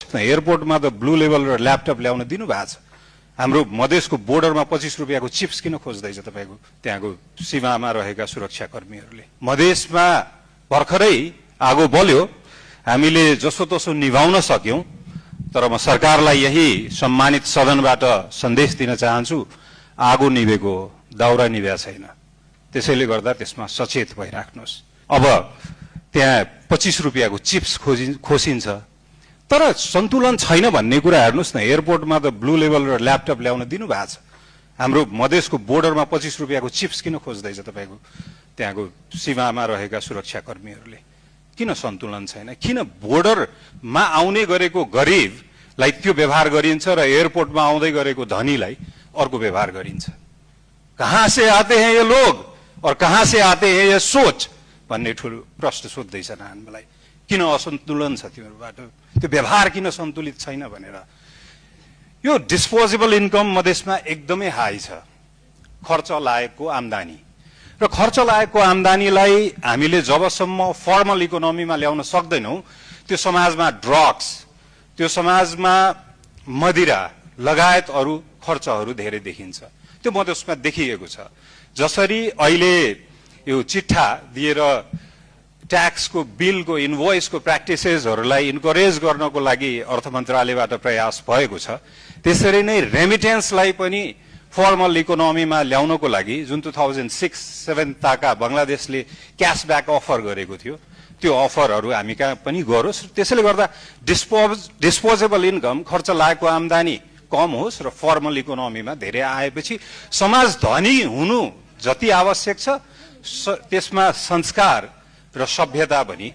एयरपोर्टमा त blue level र laptop ल्याउन दिनुभएको छ। हाम्रो मधेसको बोर्डरमा 25 रुपियाँको चिप्स किन खोज्दैछ तपाईको त्यहाँको सीमामा रहेका सुरक्षाकर्मीहरूले? मधेसमा भर्खरै आगो बल्यो, हामीले जसोतसो निभाउन सक्यौं, तर म सरकारलाई यही सम्मानित सदनबाट सन्देश दिन चाहन्छु, आगो निभेको हो, दाउरा निभ्या छैन। त्यसैले गर्दा त्यसमा सचेत भइराख्नुहोस्। अब त्यहाँ 25 रुपियाँको चिप्स खोसिन्छ, तर सन्तुलन छैन भन्ने कुरा हेर्नुस् न। एयरपोर्टमा त ब्लू लेभल र ल्यापटप ल्याउन दिनुभएको छ। हाम्रो मधेसको बोर्डरमा 25 रुपियाँको चिप्स किन खोज्दैछ तपाईको त्यहाँको सीमामा रहेका सुरक्षाकर्मीहरूले? किन सन्तुलन छैन? किन बोर्डरमा आउने गरेको गरिबलाई त्यो व्यवहार गरिन्छ र एयरपोर्टमा आउँदै गरेको धनीलाई अर्को व्यवहार गरिन्छ? कहाँ से आते हैं ये लोग और कहाँ से आते हैं ये सोच भन्ने ठुलो प्रश्न सोध्दैछन् हामीलाई। किन असन्तुलन छ तिमीहरूबाट? त्यो व्यवहार किन सन्तुलित छैन भनेर। यो डिस्पोजेबल इन्कम मधेसमा एकदमै हाई छ, खर्च लायकको आम्दानी। र खर्च लायकको आम्दानीलाई हामीले जबसम्म फर्मल इकोनोमीमा ल्याउन सक्दैनौं, त्यो समाजमा ड्रग्स, त्यो समाजमा मदिरा लगायत अरू खर्चहरू धेरै देखिन्छ। त्यो मधेसमा देखिएको छ। जसरी अहिले यो चिट्ठा दिएर ट्याक्सको बिलको इन्भोइसको प्र्याक्टिसेसहरूलाई इन्करेज गर्नको लागि अर्थ मन्त्रालयबाट प्रयास भएको छ, त्यसरी नै रेमिटेन्सलाई पनि फर्मल इकोनोमीमा ल्याउनको लागि जुन 2006-07 ताका बंगलादेशले क्यासब्याक अफर गरेको थियो, त्यो अफरहरू हामी कहाँ पनि गरोस्। त्यसैले गर्दा डिस्पोजेबल इन्कम, खर्च लागेको आम्दानी कम होस् र फर्मल इकोनोमीमा धेरै आएपछि समाज धनी हुनु जति आवश्यक छ त्यसमा संस्कार र सभ्यता पनि